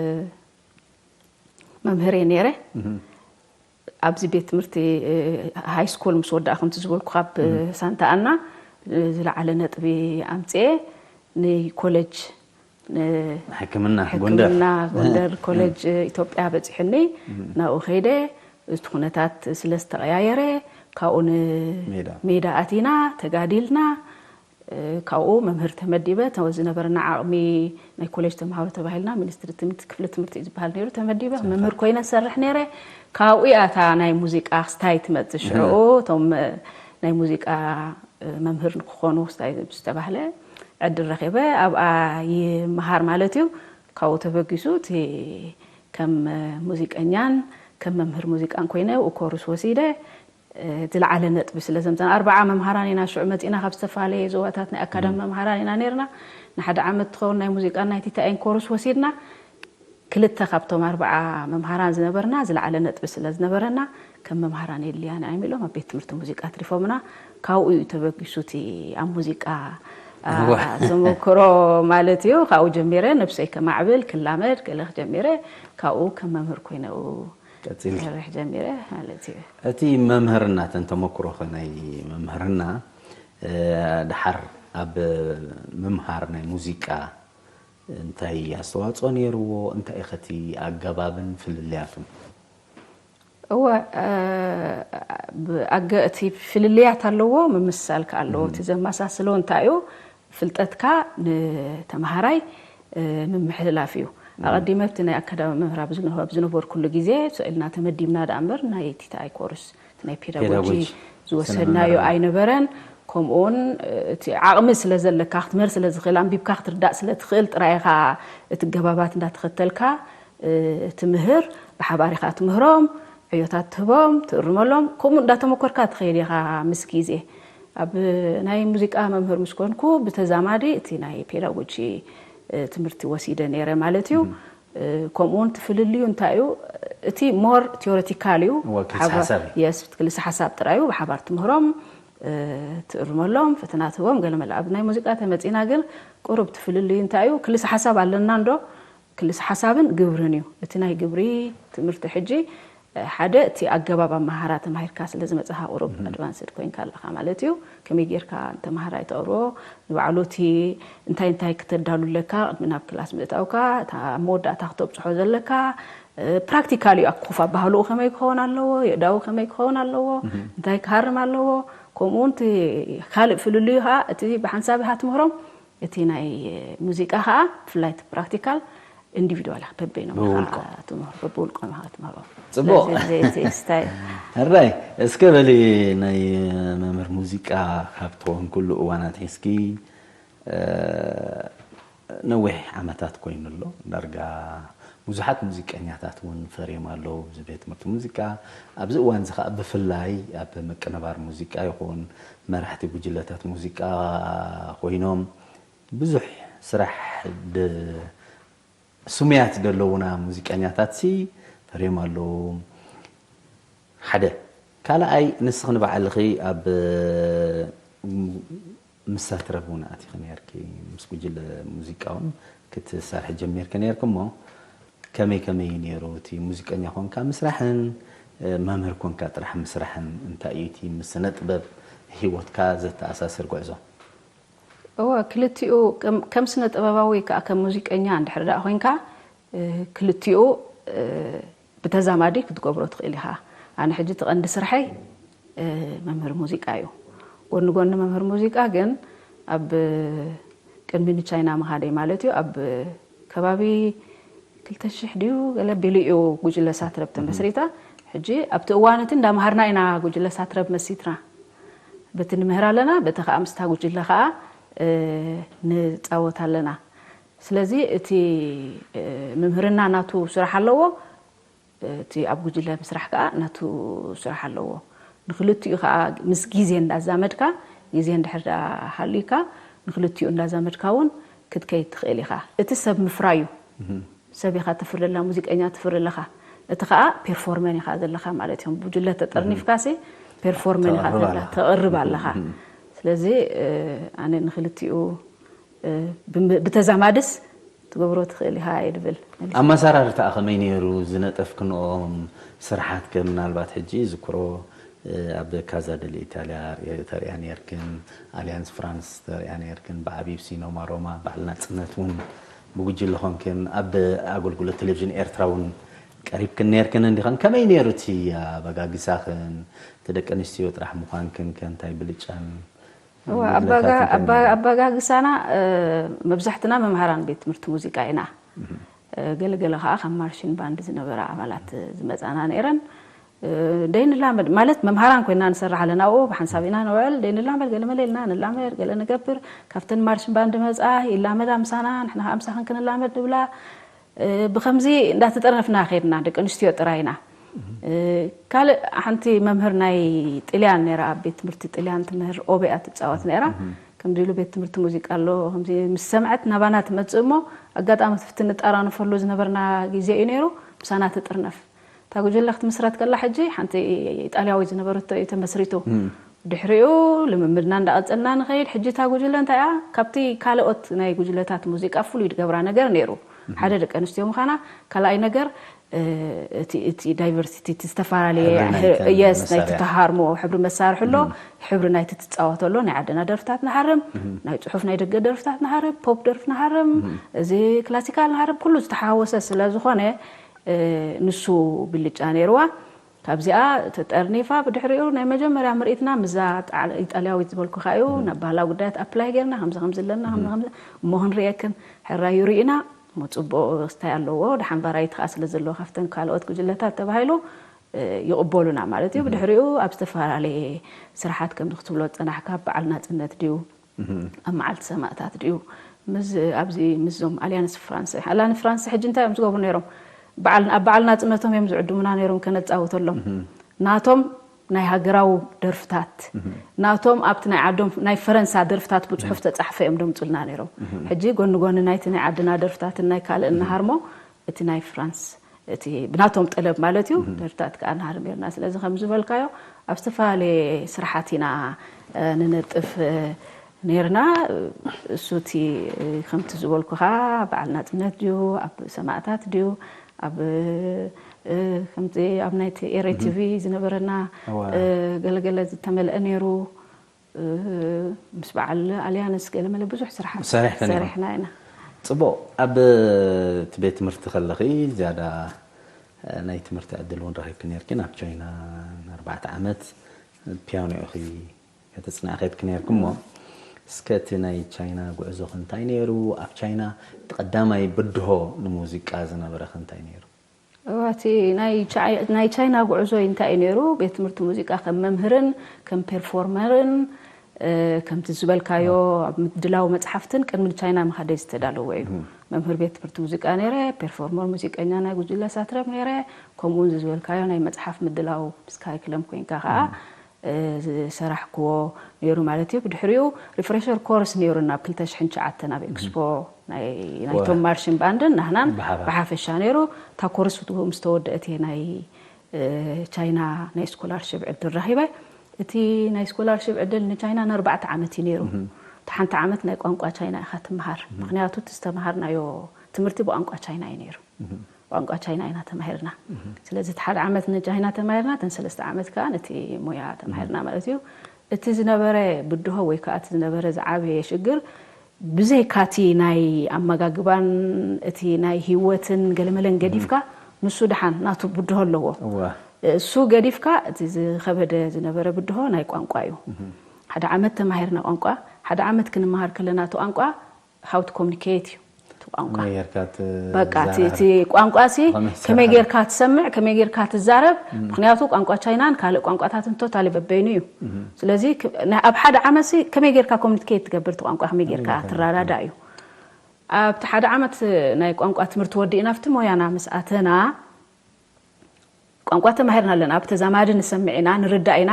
መምህር እየ ነይረ። ኣብዚ ቤት ትምህርቲ፣ እ፣ ሃይ ስኩል ምስ ወዳእኹ፣ ከምቲ ዝበልኩ፣ ካብ ሳንታ ኣና፣ እ፣ ዝለዓለ ነጥቢ ኣምፅኤ ንኮሌጅ፣ ን-፣ ሕክምና ጎንደር። ሕክምና ጎንደር ኮሌጅ ኢትዮጵያ በፂሑኒ። ናብኡ ከይደ፣ እቲ ኩነታት ስለ ዝተቐያየረ፣ ካብኡ ን-፣ ሜዳ። ሜዳ ኣቲና፣ ተጋዲልና። እ፣ ካብኡ መምህር ተመዲበ፣ ተ-፣ ዝነበረና ዓቕሚ ናይ ኮሌጅ ተምሃሮ ተባሂልና፣ ሚኒስትሪ ትምህርቲ፣ ክፍሊ ትምህርቲ እዩ ዝበሃል ነይሩ፣ ተመዲበ፣ መምህር ኮይነ ዝሰርሕ ነይረ። ካብኡ እያ እታ ናይ ሙዚቃ ክስታይ ትመጽእ። ሽዑ እቶም፣ እ፣ ናይ ሙዚቃ፣ እ፣ መምህር ንክኾኑ ክስታይ ዝተባህለ ዕድል ረኺበ፣ ኣብኣ ይመሃር ማለት እዩ። ካብኡ ተበጊሱ እቲ ከም ሙዚቀኛን ከም መምህር ሙዚቃን ኮይነ ኣብኡ ኮርስ ወሲደ። እ፣ ዝለዓለ ነጥቢ ስለ ዘምፀና፣ ኣርባዓ መምሃራን ኢና ሽዑ መፂና ካብ ዝተፈላለየ ዞባታት ናይ ኣካዳሚ መምሃራን ኢና ነይርና። ንሓደ ዓመት ትኸውን ናይ ሙዚቃን ናይ ቲታኤን ኮርስ ወሲድና። ክልተ ካብቶም ኣርባዓ መምሃራን ዝነበርና ዝለዓለ ነጥቢ ስለ ዝነበረና፣ ከም መምሃራን የድልያና እዮም ኢሎም ኣብ ቤት ትምህርቲ ሙዚቃ ኣትሪፎምና። ካብኡ እዩ ተበጊሱ እቲ ኣብ ሙዚቃ፣ አ፣ እወ። ተመክሮ ማለት እዩ። ካብኡ ጀሚረ ነብሰይ ከማዕብል፣ ክላመድ፣ ገለ ክጀሚረ፣ ካብኡ ከም መምህር ኮይነ ቀጺልኪ። ክሰርሕ ጀሚረ ማለት እዩ። እቲ መምህርና፣ እተን ተመክሮኸ ናይ መምህርና፣ እ፣ ድሓር ኣብ ምምሃር ናይ ሙዚቃ እንታይ ኣስተዋጽኦ ነይርዎ? እንታይ ኢኸ እቲ ኣገባብን ፍልልያቱን? እወ፣ እ፣ ብ-፣ ኣገ-፣ እቲ ፍልልያት ኣለዎ፣ ምምስሳል ከኣ ኣለዎ። እቲ ዘመሳስሎ እንታይ እዩ? ፍልጠትካ ንተምሃራይ፣ እ፣ ምምሕልላፍ እዩ። ኣቐዲመ ኣብቲ ናይ ኣካዳሚ መምህር ኣብ ዝነ-፣ ኣብ ዝነበርኩሉ ግዜ፣ ስእልና ተመዲብና ደኣ እምበር፣ ናይ ቲቲኣይ ኮርስ፣ እቲ ናይ ፔዳጎጂ ፔዳጎጂ ዝወሰድናዮ ስነ-መምህርና። ኣይነበረን። ከምኡውን፣ እ፣ እቲ ዓቕሚ ስለ ዘለካ፣ ክትምህር ስለ ዝኽእል፣ ኣንቢብካ ክትርዳእ ስለ ትኽእል ጥራይ ኢኻ እቲ ገባባት እንዳተኸተልካ፣ እ፣ ትምህር፣ ብሓባር ኢኻ ትምህሮም። ዕዮታት ትህቦም፣ ትእርመሎም፣ ከምኡ እንዳተመኮርካ ትኸይድ ኢኻ ምስ ግዜ። ኣብ ናይ ሙዚቃ መምህር ምስ ኮንኩ ብተዛማዲ እቲ ናይ ፔዳጎጂ ትምህርቲ ወሲደ ነይረ ማለት እዩ። ከምኡ እውን ትፍልልዩ እንታይ እዩ? እቲ ሞር ቲዮሬቲካል እዩ። ክልሰ ሓሳብ የስ ክልሰ ሓሳብ ጥራዩ ብሓባር ትምህሮም፣ ትእርመሎም፣ ፈተና ትህቦም፣ ገለመለ። ኣብ ናይ ሙዚቃ ተመፂና ግን ቁሩብ ትፍልልዩ እንታይ እዩ? ክልሰ ሓሳብ ኣለና እንዶ ክልስ ሓሳብን ግብርን እዩ። እቲ ናይ ግብሪ ትምህርቲ ሕጂ ሓደ እቲ ኣገባብ ኣመሃራ ተማሂርካ ስለ ዝመፅኻ ቁሩብ ኣድቫንስድ ኮይንካ ኣለኻ ማለት እዩ። ከመይ ጌርካ ንተማሃራይ ተቕርቦ፣ ንባዕሉ እቲ እንታይ እንታይ ክተዳሉ ኣለካ ቅድሚ ናብ ክላስ ምእታውካ፣ እታ ኣብ መወዳእታ ክተብፅሖ ዘለካ ፕራክቲካል እዩ። ኣኩፍ ኣባህልኡ ከመይ ክኸውን ኣለዎ፣ የእዳው ከመይ ክኸውን ኣለዎ፣ እንታይ ክሃርም ኣለዎ፣ ከምኡ እውን ካልእ ፍልልዩ ከዓ እቲ ብሓንሳብ ኢኻ ትምህሮም እቲ ናይ ሙዚቃ ከዓ ብፍላይ እቲ ፕራክቲካል ኢንዲቪድዋል ኢኻ በበይኖም ኢኻ ትምህሮ በብውልቆም ኢኻ ትምህሮ። ፅቡቅ። ስለዚ እዚ ስታይ ሕራይ እስከ በሊ ናይ መምህር ሙዚቃ ካብ ትኾንኩሉ እዋን ኣትሒዝኪ ነዊሕ ዓመታት ኮይኑ ኣሎ። ዳርጋ ብዙሓት ሙዚቀኛታት እውን ፈርዮም ኣለዉ ኣብዚ ቤት ትምህርቲ ሙዚቃ። ኣብዚ እዋን እዚ ከዓ ብፍላይ ኣብ ምቅንባር ሙዚቃ ይኹን መራሕቲ ጉጅለታት ሙዚቃ ኮይኖም ብዙሕ ስራሕ ስሙያት ዘለዉና ሙዚቀኛታት ሲ ፈርዮም ኣለዉ። ሓደ ካልኣይ ንስኺ ንባዕልኺ ኣብ ምሳትረብ እውን ኣቲኺ ነርኪ ምስ ጉጅለ ሙዚቃ እውን ክትሰርሒ ጀሚርኪ ነርኪ እሞ ከመይ ከመይ እዩ ነይሩ እቲ ሙዚቀኛ ኮንካ ምስራሕን መምህር ኮንካ ጥራሕ ምስራሕን እንታይ እዩ እቲ ምስ ስነ ጥበብ ሂወትካ ዘተኣሳስር ጉዕዞ? እወ ክልቲኡ ከም ስነ ጥበባዊ ከዓ ከም ሙዚቀኛ እንድሕር ደኣ ኮይንካ ክልቲኡ ብተዛማዲ ክትገብሮ ትኽእል ኢኻ። ኣነ ሕጂ እቲ ቀንዲ ስርሐይ መምህር ሙዚቃ እዩ። ጎኒ ጎኒ መምህር ሙዚቃ ግን ኣብ ቅድሚ ንቻይና ምኻደይ ማለት እዩ ኣብ ከባቢ ክልተ ሽሕ ድዩ ገለ ቢሉ እዩ ጉጅለ ሳትረብ ተመስሪታ። ሕጂ ኣብቲ እዋን እቲ እንዳምሃርና ኢና ጉጅለ ሳትረብ መሲትና። በቲ ንምህር ኣለና፣ በቲ ከዓ ምስታ ጉጅለ ከዓ ንፃወት ኣለና። ስለዚ እቲ ምምህርና ናቱ ስራሕ ኣለዎ፣ እቲ ኣብ ጉጅለ ምስራሕ ከዓ ናቱ ስራሕ ኣለዎ። ንክልቲኡ ከዓ ምስ ግዜ እንዳዛመድካ፣ ግዜ እንድሕር ደኣ ሃልዩካ፣ ንክልቲኡ እንዳዛመድካ እውን ክትከይድ ትኽእል ኢኻ። እቲ ሰብ ምፍራዩ ሰብ ኢኻ ተፍሪ ኣለኻ፣ ሙዚቀኛ ትፍሪ ኣለኻ። እቲ ከዓ ፔርፎርመን ኢኻ ዘለኻ ማለት እዮም። ጉጅለ ተጠርኒፍካ ሲ ፔርፎርመን ኢኻ ተቕርብ ዘለኻ፣ ኣለኻ። ተቕርብ ኣለኻ። ስለዚ ኣነ ንክልቲኡ ብተዛማድስ ትገብሮ ትኽእል ኢኻ እየ ድብል። ኣመሰራርታ ከመይ ነይሩ? ዝነጠፍክንኦም ስርሓት ከ ምናልባት ሕጂ ዝክሮ ኣብ ካዛ ደል ኢታልያ ተርእያ ነርክን፣ ኣሊያንስ ፍራንስ ተርእያ ነርክን፣ ብዓቢብ ሲኖማ ሮማ በዓል ናጽነት እውን ብጉጅለ ኾንክን ኣብ ኣገልግሎት ቴሌቪዥን ኤርትራ እውን ቀሪብክን ነርክን እንዲኸን። ከመይ ነይሩ እቲ ኣበጋግሳኽን? እቲ ደቂ ኣንስትዮ ጥራሕ ምዃንክን ከ እንታይ ብልጫን ኣባጋግሳና መብዛሕትና መምሃራን ቤት ትምህርቲ ሙዚቃ ኢና። ገለገለ ከዓ ካብ ማርሽን ባንድ ዝነበራ ኣባላት ዝመፃና ነይረን። ደይንላመድ ማለት መምሃራን ኮይና ንሰርሕ ኣለና ኣብኡ ብሓንሳብ ኢና ንውዕል። ደይንላመድ ገለ መለ ኢልና ንላመድ ገለ ንገብር። ካብተን ማርሽን ባንድ መፃ ይላመዳ ምሳና፣ ንሕና ከዓ ምሳኽን ክንላመድ ንብላ። ብኸምዚ እንዳተጠርነፍና ከይድና ደቂ ኣንስትዮ ጥራይና። ካልእ ሓንቲ መምህር ናይ ጥልያን ነይራ ኣብ ቤት ትምህርቲ ጥልያን ትምህር ኦቤኣ ትፃወት ነይራ። ከምዚ ኢሉ ቤት ትምህርቲ ሙዚቃ ኣሎ ከምዚ ምስ ሰምዐት ናባና ትመፅእ እሞ ኣጋጣሚ ትፍትን ንጠራነፈሉ ዝነበርና ግዜ እዩ ነይሩ። ምሳና ትጥርነፍ። እታ ጉጅለ ክትምስረት ከላ ሕጂ ሓንቲ ኢጣልያዊት ዝነበረቶ እዩ ተመስሪቱ። ድሕሪኡ ልምምድና እንዳቐፀልና ንኸይድ። ሕጂ እታ ጉጅለ እንታይ እያ ካብቲ ካልኦት ናይ ጉጅለታት ሙዚቃ ፍሉይ ድገብራ ነገር ነይሩ ሓደ ደቂ ኣንስትዮ ምዃና፣ ካልኣይ ነገር እቲ ዳይቨርሲቲ እቲ ዝተፈላለየ የስ ናይቲ ተሃርሞ ሕብሪ መሳርሒ ኣሎ፣ ሕብሪ ናይቲ ትፃወቶ ኣሎ። ናይ ዓድና ደርፍታት ንሃርም፣ ናይ ፅሑፍ ናይ ደገ ደርፍታት ንሃርም፣ ፖፕ ደርፍ ንሃርም፣ እዚ ክላሲካል ንሃርም፣ ኩሉ ዝተሓወሰ ስለ ዝኾነ ንሱ ብልጫ ነይርዋ። ካብዚኣ ተጠርኒፋ ብድሕሪኡ ናይ መጀመርያ ምርኢትና ምዛ ኢጣልያዊት ዝበልኩኻ እዩ ናብ ባህላዊ ጉዳያት ኣፕላይ ጌርና ከምዚ ከምዚ ኣለና ከምዚ ከምዚ እሞ ክንርእየክን ሕራዩ ርኢና እሞ ፅቡቅ ስታይ ኣለዎ ደሓን ቫራይቲ ከዓ ስለ ዘለዎ ካብተን ካልኦት ጉጅለታት ተባሂሉ ይቕበሉና ማለት እዩ። ብድሕሪኡ ኣብ ዝተፈላለየ ስራሓት ከምዚ ክትብሎ ዝፀናሕካ በዓል ናፅነት ድዩ ኣብ መዓልቲ ሰማእታት ድዩ ኣብዚ ምስዞም ኣሊያንስ ፍራንስ ኣሊያንስ ፍራንስ ሕጂ እንታይ እዮም ዝገብሩ ነይሮም? በዓል ኣብ በዓል ናጽነቶም እዮም ዝዕድሙና ነይሮም ከነጻውተሎም። ናቶም ናይ ሃገራዊ ደርፍታት፣ ናቶም ኣብቲ ናይ ዓዶም ናይ ፈረንሳ ደርፍታት ብጽሑፍ ተጻሕፈ እዮም ደምጹልና ነይሮም። ሕጂ ጎኒ ጎኒ ናይቲ ናይ ዓድና ደርፍታትን ናይ ካልእ እናሃርሞ እቲ ናይ ፍራንስ እቲ ብናቶም ጠለብ ማለት እዩ ደርፍታት ከኣ ንሃርም ነርና። ስለዚ ከም ዝበልካዮ ኣብ ዝተፈላለየ ስራሓት ኢና ንነጥፍ ነርና። እሱ እቲ ከምቲ ዝበልኩኻ በዓል ናጽነት ድዩ፣ ኣብ ሰማእታት ድዩ፣ ኣብ ከምዚ ኣብ ናይቲ ኤረ ቲቪ ዝነበረና ገለገለ ዝተመልአ ነይሩ። ምስ በዓል ኣልያንስ ገለመለ ብዙሕ ስራሕ ሰሪሕና ኢና። ጽቡቕ። ኣብ እቲ ቤት ትምህርቲ ከለኺ ዝያዳ ናይ ትምህርቲ ዕድል እውን ረኺብኪ ነርኪ። ናብ ቻይና ንኣርባዕተ ዓመት ፒያኖ ኢኺ ከተጽንዒ ከድኪ ነርኪ። እሞ እስከ እቲ ናይ ቻይና ጉዕዞ እንታይ ነይሩ? ኣብ ቻይና እቲ ቀዳማይ ብድሆ ንሙዚቃ ዝነበረኺ እንታይ ነይሩ? እዋ፣ እቲ ናይ ቻይ- ናይ ቻይና ጉዕዞ እንታይ እዩ ነይሩ? ቤት ትምህርቲ ሙዚቃ ከም መምህርን ከም ፔርፎርመርን እ፣ ከምቲ ዝበልካዮ ኣብ ምድላው መጽሓፍትን ቅድሚ ቻይና ምኻደይ ዝተዳለወ እዩ። መምህር ቤት ትምህርቲ ሙዚቃ ነይረ፣ ፔርፎርመር ሙዚቀኛ ናይ ጉጅለ ሳትረም ነይረ፣ ከምኡ እውን ዝበልካዮ ናይ መጽሓፍ ምድላው ምስ ካሪክለም ኮይንካ ከዓ እ፣ ዝሰራሕክዎ ነይሩ ማለት እዩ። ብድሕሪኡ ሪፍሬሸር ኮርስ ነይሩና ኣብ ክልተ ሽሕን ትሽዓተን ኣብ ኤክስፖ ናይ ናይቶም ማርሽን ባንድን ናህናን ብሓፈሻ ነይሩ። እታ ኮርስ ምስ ተወደአት እየ ናይ ቻይና ናይ ስኮላርሽፕ ዕድል ረኺበ። እቲ ናይ ስኮላርሽፕ ዕድል ንቻይና ንኣርባዕተ ዓመት እዩ ነይሩ። እቲ ሓንቲ ዓመት ናይ ቋንቋ ቻይና ኢኻ ትመሃር። ምክንያቱ እቲ ዝተመሃርናዮ ትምህርቲ ብቋንቋ ቻይና እዩ ነይሩ። ቋንቋ ቻይና ኢና ተማሂርና። ስለዚ እቲ ሓደ ዓመት ንቻይና ተማሂርና፣ እተን ሰለስተ ዓመት ከዓ ነቲ ሞያ ተማሂርና ማለት እዩ። እቲ ዝነበረ ብድሆ ወይ ከዓ እቲ ዝነበረ ዝዓበየ ሽግር ብዘይካቲ ናይ ኣመጋግባን እቲ ናይ ህይወትን ገለመለን ገዲፍካ ንሱ ደሓን ናቱ ብድሆ ኣለዎ። እሱ ገዲፍካ እቲ ዝኸበደ ዝነበረ ብድሆ ናይ ቋንቋ እዩ። ሓደ ዓመት ተማሂርና ቋንቋ፣ ሓደ ዓመት ክንመሃር ከለና እቲ ቋንቋ how to communicate እዩ። እቲ ቋንቋ በቃ እቲ ቋንቋ ሲ ከመይ ጌርካ ትሰምዕ፣ ከመይ ጌርካ ትዛረብ። ምክንያቱ ቋንቋ ቻይናን ካልእ ቋንቋታትን ቶታሊ በበይኑ እዩ። ስለዚ ኣብ ሓደ ዓመት ሲ ከመይ ጌርካ ኮሚኒኬት ትገብር፣ እቲ ቋንቋ ከመይ ጌርካ ትረዳዳእ እዩ። ኣብቲ ሓደ ዓመት ናይ ቋንቋ ትምህርቲ ወዲእና ኣብቲ ሞያና ምስ ኣተና ቋንቋ ተማሂርና ኣለና፣ ኣብ ተዛማዲ ንሰምዕ ኢና ንርዳእ ኢና።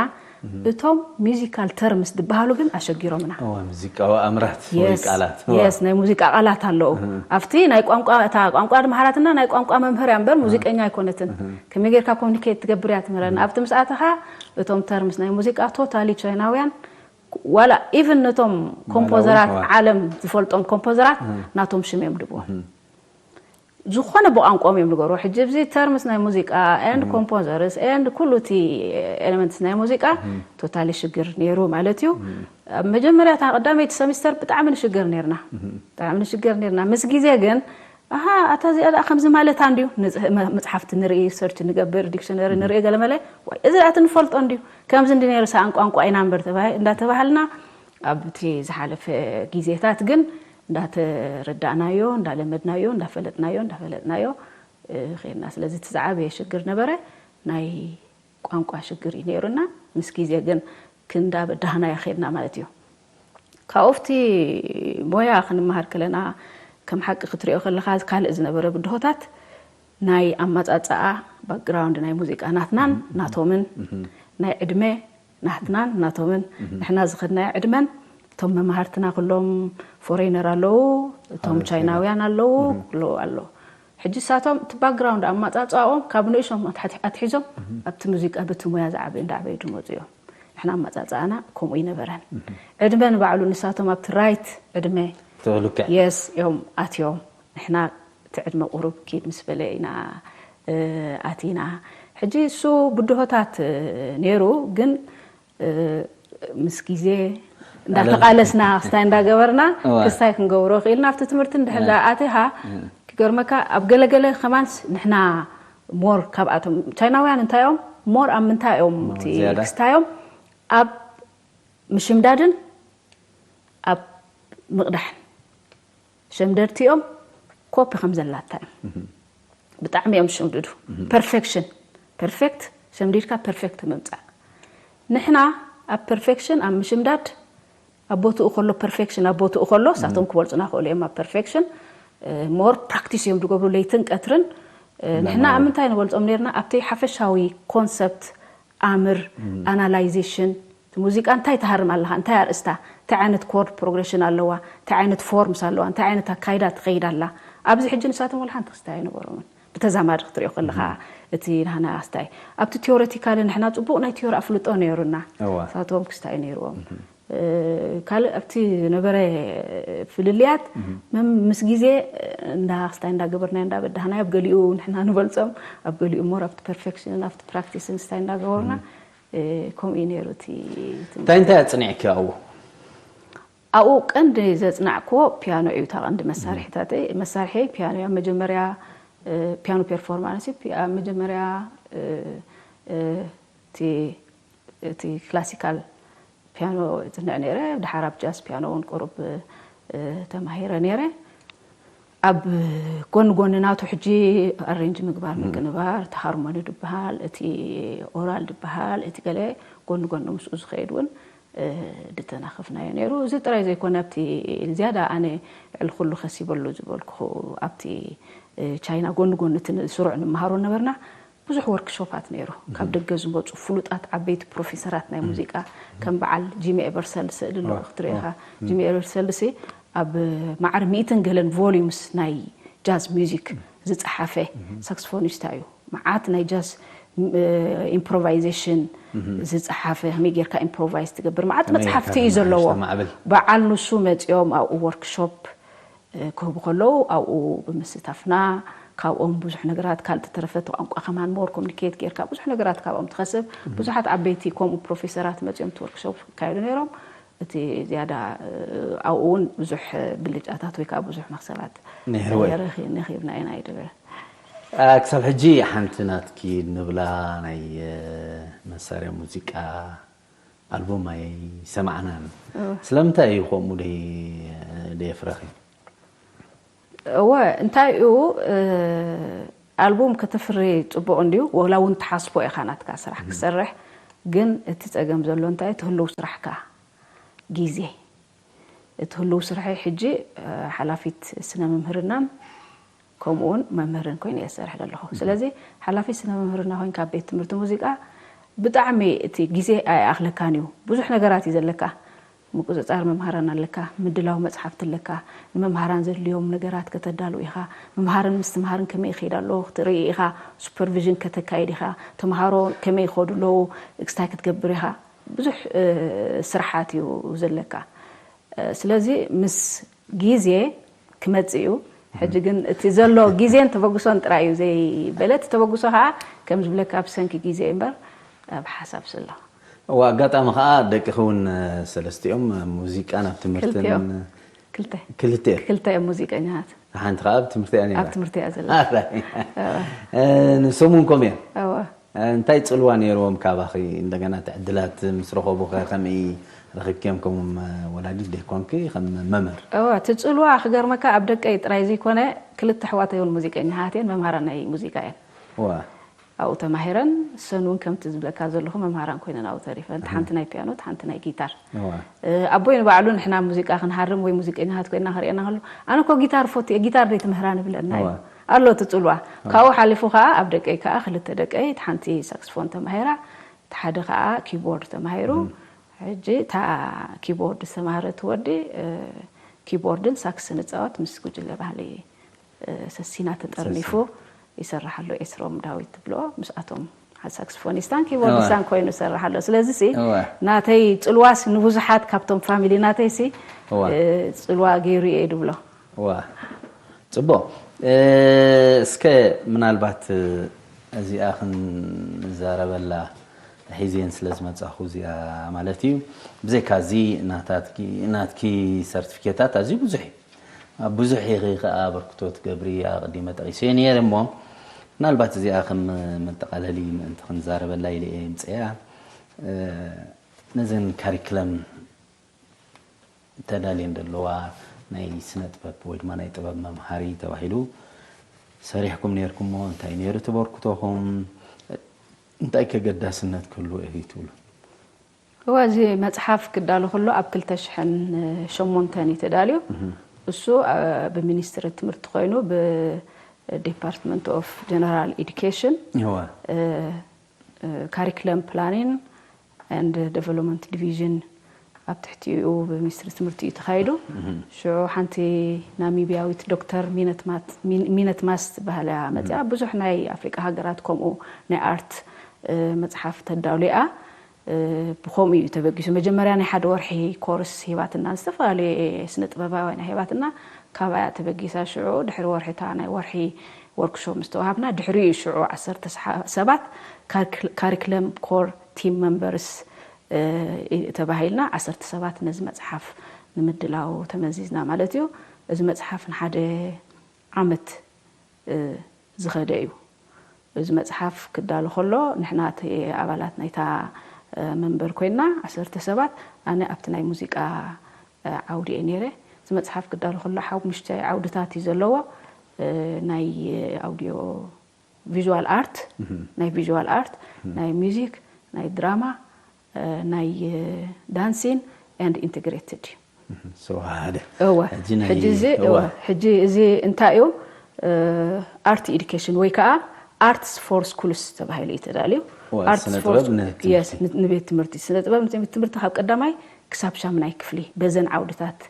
እቶም ሚዚካል ተርምስ ዝበሃሉ ግን ኣሸጊሮምና። እዋ፣ ሙዚቃዊ ኣምራት ወይ Yes፣ ቃላት። እዋ። Yes፣ ናይ ሙዚቃ ቃላት ኣለዉ። ኣብቲ ናይ ቋንቋ እታ ቋንቋ ድምሃራትና ናይ ቋንቋ መምህር እያ እምበር ሙዚቀኛ ኣይኮነትን። ከመይ ጌርካ ኮሚኒኬት ትገብር እያ ትምህረና። ኣብቲ ምስ ኣተኻ እቶም ተርምስ ናይ ሙዚቃ ቶታሊ ቻይናውያን ዋላ ኢቭን ነቶም ኮምፖዘራት ዓለም ዝፈልጦም ኮምፖዘራት ናቶም ሽም እዮም ድብዎ። ዝኾነ ብቋንቋኦም እዮም ዝገብሩ። ሕጂ እዚ ተርምስ ናይ ሙዚቃ and composers and ኩሉ እቲ ኤለመንትስ ናይ ሙዚቃ ቶታሊ ሽግር ነይሩ ማለት እዩ። ኣብ መጀመርያ እታ ቀዳመይቲ ሰሚስተር ብጣዕሚ ንሽገር ነርና። ብጣዕሚ ንሽገር ነርና። ምስ ግዜ ግን ኣሃ ኣታ እዚኣ ደኣ ከምዚ ማለታ እንድዩ። መጽሓፍቲ ንርኢ፣ ሪሰርች ንገብር፣ ዲክሽነሪ ንርኢ፣ ገለመለ ዋይ እዚ ደኣ ትንፈልጦ እንድዩ። ከምዚ እንዲ ነይሩ ሰኣን ቋንቋ ኢና እምበር እንዳተባሃልና ኣብቲ ዝሓለፈ ግዜታት ግን እንዳተረዳእናዮ እንዳለመድናዮ እንዳፈለጥናዮ እንዳፈለጥናዮ ኸድና። ስለዚ እቲ ዝዓበየ ሽግር ነበረ ናይ ቋንቋ ሽግር እዩ ነይሩና። ምስ ግዜ ግን ክንዳበዳህናዮ ኸድና ማለት እዩ። ካብኡ ኣብቲ ሞያ ክንመሃር ከለና ከም ሓቂ ክትሪኦ ከለኻ ካልእ ዝነበረ ብድሆታት ናይ ኣመፃፅኣ ባክግራውንድ ናይ ሙዚቃ ናትናን ናቶምን ናይ ዕድመ ናትናን ናቶምን ንሕና ዝኸድናዮ ዕድመን እቶም መማህርትና ኩሎም ፎሬነር ኣለዉ፣ እቶም ቻይናውያን ኣለዉ፣ ኩሎ ኣሎ። ሕጂ ንሳቶም እቲ ባክግራውንድ ኣመፃፅኣኦም ካብ ንእሾም ኣትሒዞም ኣብቲ ሙዚቃ በቲ ሞያ ዝዓበዩ እንዳዓበዩ ዝመፁ እዮም። ንሕና ኣመፃፅኣና ከምኡ ይነበረን። ዕድመ ንባዕሉ ንሳቶም ኣብቲ ራይት ዕድመ የስ እዮም ኣትዮም። ንሕና እቲ ዕድመ ቁሩብ ኪድ ምስ በለ ኢና ኣቲና። ሕጂ እሱ ብድሆታት ነይሩ፣ ግን ምስ ግዜ እንዳተቓለስና ክስታይ እንዳገበርና ክስታይ ክንገብሮ ክኢልና ኣብቲ ትምህርቲ እንድሕር ኣቲኻ ክገርመካ ኣብ ገለገለ ከማንስ ንሕና ሞር ካብኣቶም ቻይናውያን እንታይ እዮም ሞር ኣብ ምንታይ እዮም ክስታዮም ኣብ ምሽምዳድን ኣብ ምቕዳሕን ሸምደድቲ እዮም ኮፒ ከም ዘላታ እዮም ብጣዕሚ እዮም ዝሸምድዱ perfection perfect ሸምዲድካ perfect ምምፃእ ንሕና ኣብ perfection ኣብ ምሽምዳድ ኣብ ቦትኡ ከሎ perfection ኣብ ቦትኡ ከሎ ሳቶም ክበልፁና ክእሉ እዮም ኣብ perfection more practice እዮም ዝገብሩ ለይትን ቀትርን ንሕና ኣብ ምንታይ ንበልጾም ነርና? ኣብቲ ሓፈሻዊ ኮንሰፕት ኣምር ኣናላይዜሽን፣ ሙዚቃ እንታይ ትሃርም ኣለኻ፣ እንታይ ኣርእስታ፣ እንታይ ዓይነት ኮርድ ፕሮግሬሽን ኣለዋ፣ እንታይ ዓይነት ፎርምስ ኣለዋ፣ እንታይ ዓይነት ኣካይዳ ትኸይድ ኣላ። ኣብዚ ሕጂ ንሳቶም ወላ ሓንቲ ክስታይ ኣይነበሮምን። ብተዛማዲ ክትሪኦ ከለኻ እቲ ናህና ክስታይ ኣብቲ ቲዮሬቲካሊ ንሕና ጽቡቕ ናይ ቲዮሪ ኣፍልጦ ነይሩና። ንሳቶም ክስታይ ነይርዎም። ካልእ ኣብቲ ነበረ ፍልልያት ምስ ግዜ እንዳ ክስታይ እንዳገበርናዮ እንዳበዳህናዮ ኣብ ገሊኡ ንሕና ንበልጾም ኣብ ገሊኡ ሞር ኣብቲ ፐርፌክሽንን ኣብቲ ፕራክቲስን ስታይ እንዳገበርና ከምኡ እዩ ነይሩ እቲ እንታይ እንታይ ኣጽኒዕኪ ኣብኡ? ኣብኡ ቀንዲ ዘጽናዕክዎ ፒያኖ እዩ። እታ ቀንዲ መሳርሒታተይ መሳርሒ ፒያኖ እያ። መጀመርያ ፒያኖ ፐርፎርማንስ እዩ። ኣብ መጀመርያ እቲ እቲ ክላሲካል ፒያኖ እጽንዕ ነይረ። ድሓር ኣብ ጃዝ ፒያኖ እውን ቁሩብ ተማሂረ ነይረ። ኣብ ጎኒ ጎኒ ናቱ ሕጂ ኣሬንጅ ምግባር ምቅንባር፣ እቲ ሃርሞኒ ድበሃል፣ እቲ ኦራል ድበሃል፣ እቲ ገለ ጎኒ ጎኒ ምስኡ ዝኸይድ እውን ድተናኸፍናዮ ነይሩ። እዚ ጥራይ ዘይኮነ ኣብቲ ዝያዳ ኣነ ልዕሊ ኩሉ ከሲበሉ ዝበልኩ ኣብቲ ቻይና ጎኒ ጎኒ እቲ ስሩዕ ንምሃሮ ነበርና ብዙሕ ወርክሾፓት ነይሩ። ካብ ደገ ዝመፁ ፍሉጣት ዓበይቲ ፕሮፌሰራት ናይ ሙዚቃ ከም በዓል ጂሚ ኤቨርሰል ስእሊ ኣለዎ ክትርኢ ኢኻ። ጂሚ ኤቨርሰል ሲ ኣብ ማዕረ ሚእትን ገለን ቮሊዩምስ ናይ ጃዝ ሚዚክ ዝፀሓፈ ሳክስፎኒስታ እዩ። መዓት ናይ ጃዝ ኢምፕሮቫይዜሽን ዝፀሓፈ ከመይ ጌርካ ኢምፕሮቫይዝ ትገብር መዓት መፅሓፍቲ እዩ ዘለዎ። በዓል ንሱ መፂኦም ኣብኡ ወርክሾፕ ክህቡ ከለዉ ኣብኡ ብምስታፍና ካብኦም ብዙሕ ነገራት ካልእ ተረፈ እቲ ቋንቋ ከማን ሞር ኮሚኒኬት ጌርካ ብዙሕ ነገራት ካብኦም ትኸስብ። ብዙሓት ዓበይቲ ከምኡ ፕሮፌሰራት መፂኦም እቲ ወርክሾፕ ክካየዱ ነይሮም። እቲ ዝያዳ ኣብኡ እውን ብዙሕ ብልጫታት ወይ ከዓ ብዙሕ መክሰባት ነይርዎ እዩ። ረኺ- ነኺብና ኢና ይድብል። ክሳብ ሕጂ ሓንቲ ናትኪ ንብላ ናይ መሳርያ ሙዚቃ ኣልቡም ኣይሰማዕናን። ስለምንታይ እዩ ከምኡ ደይ ደየፍረኺ? እወ እንታይ እዩ ኣልቡም ከተፍሪ ጽቡቕ እንድዩ ወላ እውን ትሓስቦ ኢኻ ናትካ ስራሕ ክሰርሕ ግን እቲ ጸገም ዘሎ እንታይ እቲ ህልው ስራሕካ ግዜ እቲ ህልው ስራሐይ ሕጂ ሓላፊት ስነ ምምህርናን ከምኡ እውን መምህርን ኮይነ እየ ዝሰርሕ ዘለኹ። ስለዚ ሓላፊት ስነ ምምህርና ኮይንካ ኣብ ቤት ትምህርቲ ሙዚቃ ብጣዕሚ እቲ ግዜ ኣይኣኽለካን እዩ። ብዙሕ ነገራት እዩ ዘለካ። ምቁፅፃር መምሃራን ኣለካ፣ ምድላው መፅሓፍቲ ኣለካ፣ ንመምሃራን ዘድልዮም ነገራት ከተዳልው ኢኻ፣ ምምሃርን ምስትምሃርን ከመይ ይኸይድ ኣሎ ክትርኢ ኢኻ፣ ሱፐርቪዥን ከተካይድ ኢኻ፣ ተምሃሮ ከመይ ይኸዱ ኣለዉ ክስታይ ክትገብር ኢኻ። ብዙሕ ስርሓት እዩ ዘለካ። ስለዚ ምስ ግዜ ክመጽእ እዩ። ሕጂ ግን እቲ ዘሎ ግዜን ተበግሶን ጥራይ እዩ ዘይበለ እቲ ተበግሶ ከዓ ከም ዝብለካ ብሰንኪ ግዜ እምበር ኣብ ሓሳብ ስለ እዋ ኣጋጣሚ ከዓ ደቅኺ እውን ሰለስቲኦም ሙዚቃን ኣብ ትምህርትን ክልተ ክልተ እዮም ሙዚቀኛታት ሓንቲ ከዓ ኣብ ትምህርቲ እያ ኣብ ትምህርቲ እያ ዘላ ንሶም እውን ከምኡ እዮም እንታይ ፅልዋ ነይርዎም ካባኺ እንደገና እቲ ዕድላት ምስ ረኸቡ ከ ከመይ ረኺብክዮም ከም ወላዲት ደይኮንኪ ከም መምህር እዋ እቲ ፅልዋ ክገርመካ ኣብ ደቀይ ጥራይ ዘይኮነ ክልተ ኣሕዋተይ እውን ሙዚቀኛታት እየን መምሃራ ናይ ሙዚቃ እየን እዋ ኣብኡ ተማሂረን እሰን እውን ከምቲ ዝብለካ ዘለኹ መምሃራን ኮይነን ኣብኡ ተሪፈን ሓንቲ ናይ ፒያኖ ሓንቲ ናይ ጊታር ኣቦይ ንባዕሉ ንሕና ሙዚቃ ክንሃርም ወይ ሙዚቀኛታት ኮይና ክርእየና ከሎ ኣነ እኮ ጊታር ፎቲ እየ ጊታር ደይ ትምህራ ንብለና እዩ ኣሎ እቲ ፅልዋ ካብኡ ሓሊፉ ከዓ ኣብ ደቀይ ከዓ ክልተ ደቀይ እቲ ሓንቲ ሳክስፎን ተማሂራ እቲ ሓደ ከዓ ኪቦርድ ተማሂሩ ሕጂ እታ ኪቦርድ ዝተማህረ እቲ ወዲ ኪቦርድን ሳክስን እፃወት ምስ ጉጅለ ባህሊ ሰሲና ተጠርኒፉ ይሰርሕ ኣሎ ኤስሮም ዳዊት ትብሎ ምስኣቶም ሳክስፎኒስታን ኪቦርዲስታን ኮይኑ ይሰርሕ ኣሎ ስለዚ ሲ ናተይ ፅልዋስ ንብዙሓት ካብቶም ፋሚሊ ናተይ ሲ ፅልዋ ገይሩ እየ ድብሎ ዋ ፅቡቅ እስከ ምናልባት እዚኣ ክንዛረበላ ሒዝየን ስለ ዝመፃኹ እዚኣ ማለት እዩ ብዘይካ እዚ ናትኪ ሰርቲፊኬታት ኣዝዩ ብዙሕ እዩ ኣብ ብዙሕ ኢኺ ከዓ ኣበርክቶ ትገብሪ ኣቐዲመ ጠቒሰዮ ነይረ እሞ ምናልባት እዚኣ ከም መጠቓለሊ ምእንቲ ክንዛረበላ ኢለ እየ ምፅያ ነዘን ካሪክለም ተዳልየን ዘለዋ ናይ ስነ ጥበብ ወይ ድማ ናይ ጥበብ መምሃሪ ተባሂሉ ሰሪሕኩም ነርኩሞ እንታይ ነይሩ ተበርክቶኹም እንታይ ከገዳስነት ክህልዎ እዩ ትብሉ እወ እዚ መፅሓፍ ክዳሎ ከሎ ኣብ ክልተ ሽሕን ሸሞንተን እዩ ተዳልዩ እሱ ብሚኒስትሪ ትምህርቲ ኮይኑ ብ Department of General Education እዋ Curriculum Planning and Development Division ኣብ ትሕቲኡ ብሚኒስትሪ ትምህርቲ እዩ ተኻይዱ። ሽዑ ሓንቲ ናሚብያዊት ዶክተር ሚነት ማት- ሚን- ሚነት ማስ ትበሃል እያ መፅያ። ብዙሕ ናይ ኣፍሪቃ ሃገራት ከምኡ ናይ ኣርት መፅሓፍ ተዳሉያ። ብኸምኡ እዩ ተበጊሱ። መጀመርያ ናይ ሓደ ወርሒ ኮርስ ሂባትና፣ ዝተፈላለየ ስነ ጥበባውያን ሂባትና፣ ካባያ ተበጊሳ። ሽዑ ድሕሪ ወርሒ እታ ናይ ወርሒ ወርክሾፕ ምስ ተዋሃብና፣ ድሕሪኡ ሽዑ ዓሰርተ ሰባት ካሪክለም ኮር ቲም መንበርስ ተባሂልና፣ ዓሰርተ ሰባት ነዚ መፅሓፍ ንምድላው ተመዚዝና ማለት እዩ። እዚ መፅሓፍ ንሓደ ዓመት ዝኸደ እዩ። እዚ መፅሓፍ ክዳሎ ከሎ ንሕና እቲ ኣባላት ናይታ መንበር ኮይና ዓሰርተ ሰባት፣ ኣነ ኣብቲ ናይ ሙዚቃ ዓውዲ እየ ነይረ። እዚ መፅሓፍ ክዳሎ ከሎ ሓሙሽተ ዓውድታት እዩ ዘለዎ። ናይ ኣውዲዮ ቪዥዋል ኣርት፣ ናይ ቪዥዋል ኣርት፣ ናይ ሚዚክ፣ ናይ ድራማ፣ ናይ ዳንሲን and integrated እዩ። ዝተዋሃደ እወ ሕጂ ናይ- ሕጂ እዚ እወ። እወ ሕጂ እዚ እንታይ እዩ? ኣርት ኤዱኬሽን ወይ ከዓ ኣርትስ ፎር ስኩልስ ተባሂሉ እዩ ተዳልዩ። እወ፣ ኣርትስ ስነ ፎር ጥበብ ስኩ- ንቤት የስ ትምህርቲ። ን- ንቤት ትምህርቲ ስነ ጥበብ ንቤት ትምህርቲ ካብ ቀዳማይ ክሳብ ሻምናይ ክፍሊ በዘን ዓውድታት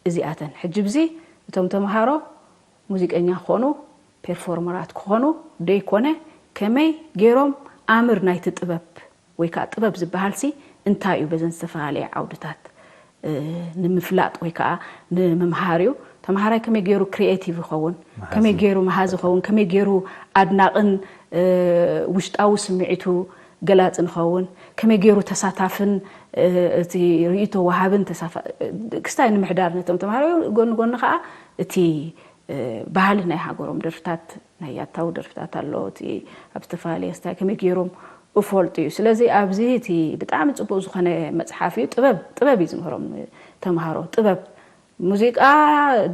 እዚኣተን። ሕጂ ብዚ እቶም ተምሃሮ ሙዚቀኛ ክኾኑ፣ ፔርፎርመራት ክኾኑ ደይኮነ፣ ከመይ ገይሮም ኣምር ናይቲ ጥበብ ወይ ከዓ ጥበብ ዝበሃል ሲ እንታይ እዩ በዘን ዝተፈላለየ ዓውድታት ንምፍላጥ ወይ ከዓ ንምምሃር እዩ። ተምሃራይ ከመይ ገይሩ ክሪኤቲቭ ይኸውን፣ ከመይ ገይሩ መሃዚ ይኸውን፣ ከመይ ገይሩ ኣድናቕን ውሽጣዊ ስምዒቱ ገላፅን ይኸውን፣ ከመይ ገይሩ ተሳታፍን እቲ ርእይቶ ወሃብን ክስታይ ንምሕዳር ነቶም ተምሃራይ፣ ጎኒ ጎኒ ከዓ እቲ ባህሊ ናይ ሃገሮም ደርፍታት ናይ ያታዊ ደርፍታት ኣሎ። እቲ ኣብ ዝተፈላለየ ስታይ ከመይ ገይሮም እፈልጡ እዩ። ስለዚ ኣብዚ እቲ ብጣዕሚ ፅቡቅ ዝኾነ መፅሓፍ እዩ። ጥበብ ጥበብ እዩ ዝምህሮም ተምሃሮ። ጥበብ ሙዚቃ፣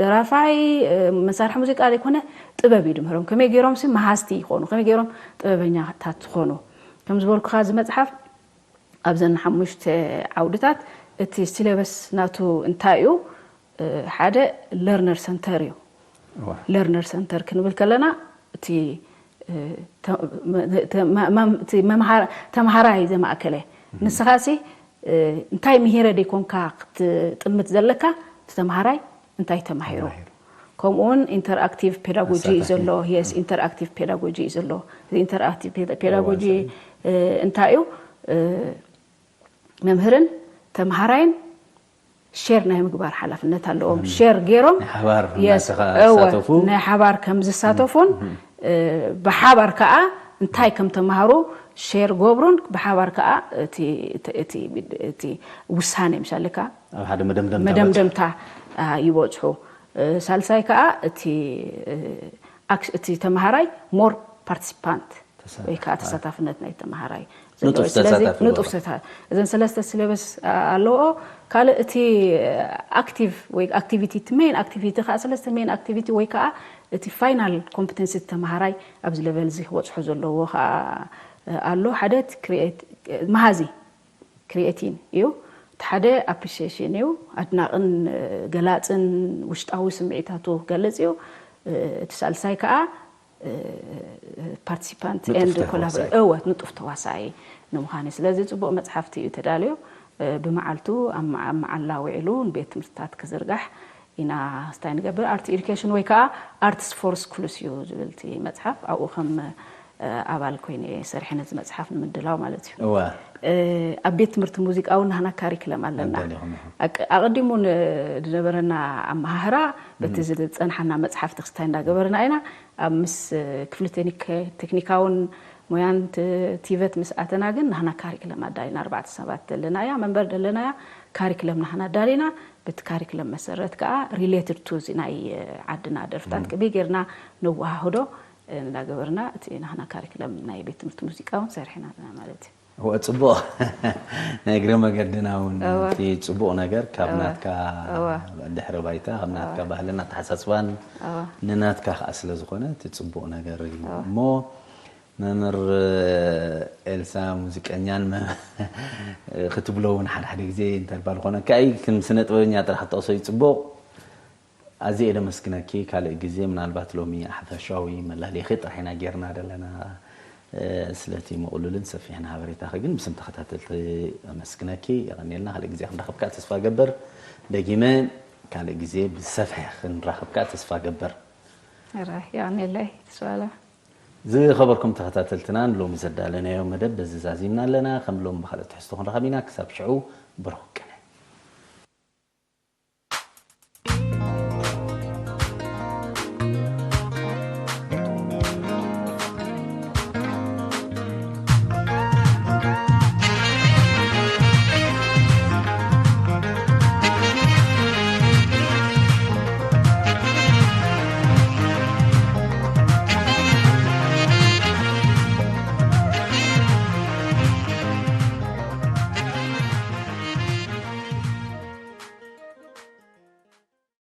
ደራፋይ፣ መሳርሒ ሙዚቃ ዘይኮነ ጥበብ እዩ ዝምህሮም። ከመይ ገይሮም ሲ መሃዝቲ ይኾኑ፣ ከመይ ገይሮም ጥበበኛታት ዝኾኑ። ከም ዝበልኩኻ እዚ መፅሓፍ ኣብዘን ሓሙሽተ ዓውድታት እቲ ሲለበስ ናቱ እንታይ እዩ? ሓደ ለርነር ሰንተር እዩ። ለርነር ሰንተር ክንብል ከለና እቲ ተምሃራይ ዘማእከለ ንስኻ ሲ እንታይ ምሂረ ደይኮንካ ክትጥምት ዘለካ፣ እቲ ተምሃራይ እንታይ ተማሂሩ። ከምኡውን ኢንተርኣክቲቭ ፔዳጎጂ እዩ ዘሎ። የስ ኢንተርኣክቲቭ ፔዳጎጂ እዩ ዘሎ። ኢንተርኣክቲቭ ፔዳጎጂ እንታይ እዩ? መምህርን ተምሃራይን ሸር ናይ ምግባር ሓላፍነት ኣለዎም። ሸር ገይሮም ናይ ሓባር የስ እናተኻ- እወ፣ ዝሳተፉ። ናይ ሓባር ከም ዝሳተፉን ብሓባር ከዓ እንታይ ከም ተምሃሩ ሸር ገብሩን ብሓባር ከዓ እቲ- እቲ- እቲ- እቲ ውሳኔ ምሻልካ ኣብ ሓደ መደምደምታ መደምደምታ ይበፅሑ። ሳልሳይ ከዓ እቲ እቲ ተምሃራይ ሞር ፓርቲሲፓንት ተሳታፊ። ወይ ከዓ ተሳታፍነት ናይ ተምሃራይ ንጡፍ ስለዚ ተሳታፊ ንጡፍ ይገብሮ። ተሳታፊ እዘን ሰለስተ ሲለበስ ኣለዎ። ካልእ እቲ ኣክቲቭ ወይ ኣክቲቪቲ እቲ ሜን ኣክቲቪቲ ከዓ ሰለስተ ሜን ኣክቲቪቲ ወይ ከዓ እቲ ፋይናል ኮምፕተንሲ ተምሃራይ ኣብዚ ለቨል እዚ ክበፅሑ ዘለዎ ከዓ ኣሎ። ሓደ እቲ ክሪኤት መሃዚ ክሪኤቲን እዩ። እቲ ሓደ ኣፕሪሲሽን እዩ። ኣድናቕን ገላፅን ውሽጣዊ ስምዒታቱ ክገልፅ እዩ። እቲ ሳልሳይ ከዓ ፓርቲሲፓንት ንጡፍ ኤንድ ተዋሳኢ። ኮላቦሬት እወ ንጡፍ ተዋሳኢ ንምዃን እዩ። ስለዚ ፅቡቅ መፅሓፍቲ እዩ ተዳልዮ። ብመዓልቱ ኣብ መዓ- ኣብ መዓላ ውዒሉ ንቤት ትምህርትታት ክዝርጋሕ ኢና ስታይ ንገብር። ኣርት ኤዱኬሽን ወይ ከዓ ኣርትስ ፎር ስኩልስ እዩ ዝብል እቲ መፅሓፍ። ኣብኡ ከም ኣባል ኮይነ እየ ሰሪሐ ነዚ መፅሓፍ ንምድላው ማለት እዩ። እዋ ኣብ ቤት ትምህርቲ ሙዚቃ እውን ናህና ካሪክለም ኣለና። ኣዳሊኹም ኢኹም። ኣቅ- ኣቐዲሙ ን- ዝነበረና ኣመሃህራ በቲ ዝፀንሓና መፅሓፍቲ ክስታይ እንዳገበርና ኢና። ኣብ ምስ ክፍሊ ቴክኒክ- ቴክኒካውን ሞያን ት- ቲቨት ምስ ኣተና ግን ናህና ካሪክለም ኣዳሊና። ኣርባዕተ ሰባት ዘለና እያ መንበር ዘለና እያ። ካሪክለም ናህና ኣዳሊና። በቲ ካሪክለም መሰረት ከዓ ሪሌትድ ቱ እዚ ናይ ዓድና ደርፍታት ቅብይ ጌርና ነወሃህዶ እንዳገበርና እቲ ናህና ካሪክለም ናይ ቤት ትምህርቲ ሙዚቃ እውን ሰሪሕና ኣለና ማለት እዩ። እወ ጽቡቕ ናይ እግረ መገድና እውን እቲ ጽቡቕ ነገር ካብ ናትካ ድሕረ ባይታ ካብ ናትካ ባህልን ኣተሓሳስባን ንናትካ ከዓ ስለ ዝኾነ እቲ ጽቡቕ ነገር እዩ እሞ መምህር ኤልሳ ሙዚቀኛን ክትብሎ እውን ሓደ ሓደ ግዜ እንተልባ ዝኾነካ እዩ ክም ስነ ጥበበኛ ጥራሕ ክጠቕሶ እዩ ጽቡቕ ኣዝየ እየ ደመስግነኪ። ካልእ ግዜ ምናልባት ሎሚ ሓፈሻዊ መላለይኺ ጥራሕ ኢና ጌርና ዘለና። ስለቲ ምቕሉልን ሰፊሕን ሓበሬታኺ ግን ብስም ተኸታተልቲ ኣመስግነኪ። የቐንየልና። ካልእ ግዜ ክንራኸብ ከዓ ተስፋ ገበር። ደጊመ ካልእ ግዜ ብሰፍሐ ክንራኸብ ከዓ ተስፋ ገበር። ራይ የቐንየለይ ተስፋ ኣለ። ዝኸበርኩም ተኸታተልትና ንሎሚ ዘዳለናዮ መደብ በዚ ዛዚምና ኣለና። ከም ሎም ብኻልእ ትሕዝቶ ክንራኸብ ኢና። ክሳብ ሽዑ ብሩኽ ቅነ።